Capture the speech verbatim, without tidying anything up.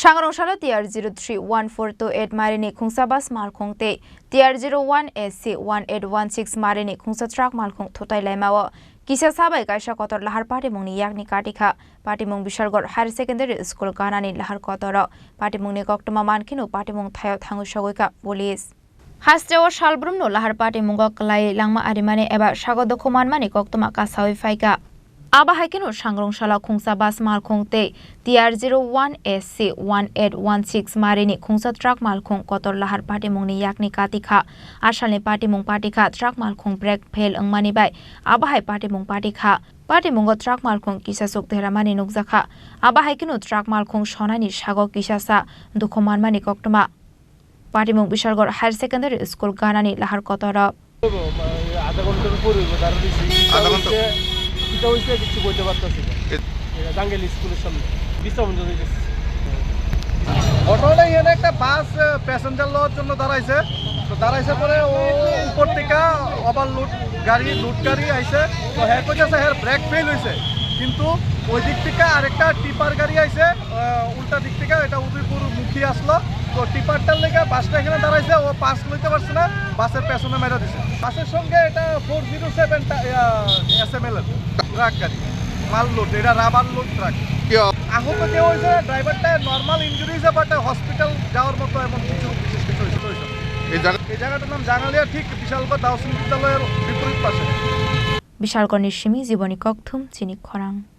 Sangrong salo T R zero three one four two eight marini khungsa bus malkhung tei T R zero one S C one eight one six marini khungsa truck malkhung thutai laimao kisa sabai kaisa kotor lahar patimungni yakni katikha. Patimung Bishalgarh Higher Secondary School ganani lahar kotoro patimungni koktwma mankheno patimung thaio thangwi sogwikha police. Hasteo salbrumno lahar patimungo kwlai langma arimani eba sago dukhu manmani koktwma kasawi phaikha. Abo hai kheno sangrong salo khungsa bus malkhung tei T R zero one S C one eight one six marini khungsa truck malkhung kotor lahar patimungni yakni katikha. Asalni patimung patikha truck malkhung brake fail wngmani bai abo hai patimung patikha. Patimungo truck malkhung kisa chuk deramani nukjakha. Abo hai kheno truck malkhung sonani sago kisa sa dukhu manmani koktwma. Patimung Bishalgarh Higher Secondary School ganani lahar kotoro. আধা ঘন্টার উপরে হইব, দাঁড়া দিছি। এটা আধা ঘন্টা? হইছে, এটা হইছে কিছু বলতে পারতেছি না। এ- এটা জাঙ্গেল স্কুলের সামনে, বিশ্রাম মঞ্চ হয়ে গেছে। ঘটনা এখানে একটা বাস, আহ, প্যাসেঞ্জার লওয়ার জন্য দাঁড়াইছে। তো দাঁড়াইছে পরে ও উপর থেকে ওভারলোড গাড়ি, লোড গাড়ি আইছে। তো হ্যাঁ কইতেছে হ্যাঁ ব্রেক ফেল হইছে, কিন্তু ওই দিক থেকে আরেকটা টিপার গাড়ি আইছে। আহ, উল্টা দিক থেকে এটা উদয়পুর মুখী আসলো। তো টিপারটার লেগে বাসটা এখানে দাঁড়াইছে, ও পাস লইতে পারছে না, বাসের পেছনে মেরে দিছে। বাসের সঙ্গে এটা four zero seven SML truck গাড়ি, মাল লোড, এটা রাবার লোড ট্রাক। কি অ- আহত কেউ হয়েছে না, ড্রাইভারটা নর্মাল ইঞ্জুরি হয়েছে, বাট হসপিটাল যাওয়ার মতো এমন কিছু বিশেষ কিছু হয়েছে, হয়েছে না। এই জায়গা- এই জায়গাটার নাম জাঙালিয়া, ঠিক বিশালগড় দাউসিং বিদ্যালয়ের বিপরীত পাশে। Bishalgarhni simi Jiboni Kokthum chini khorang.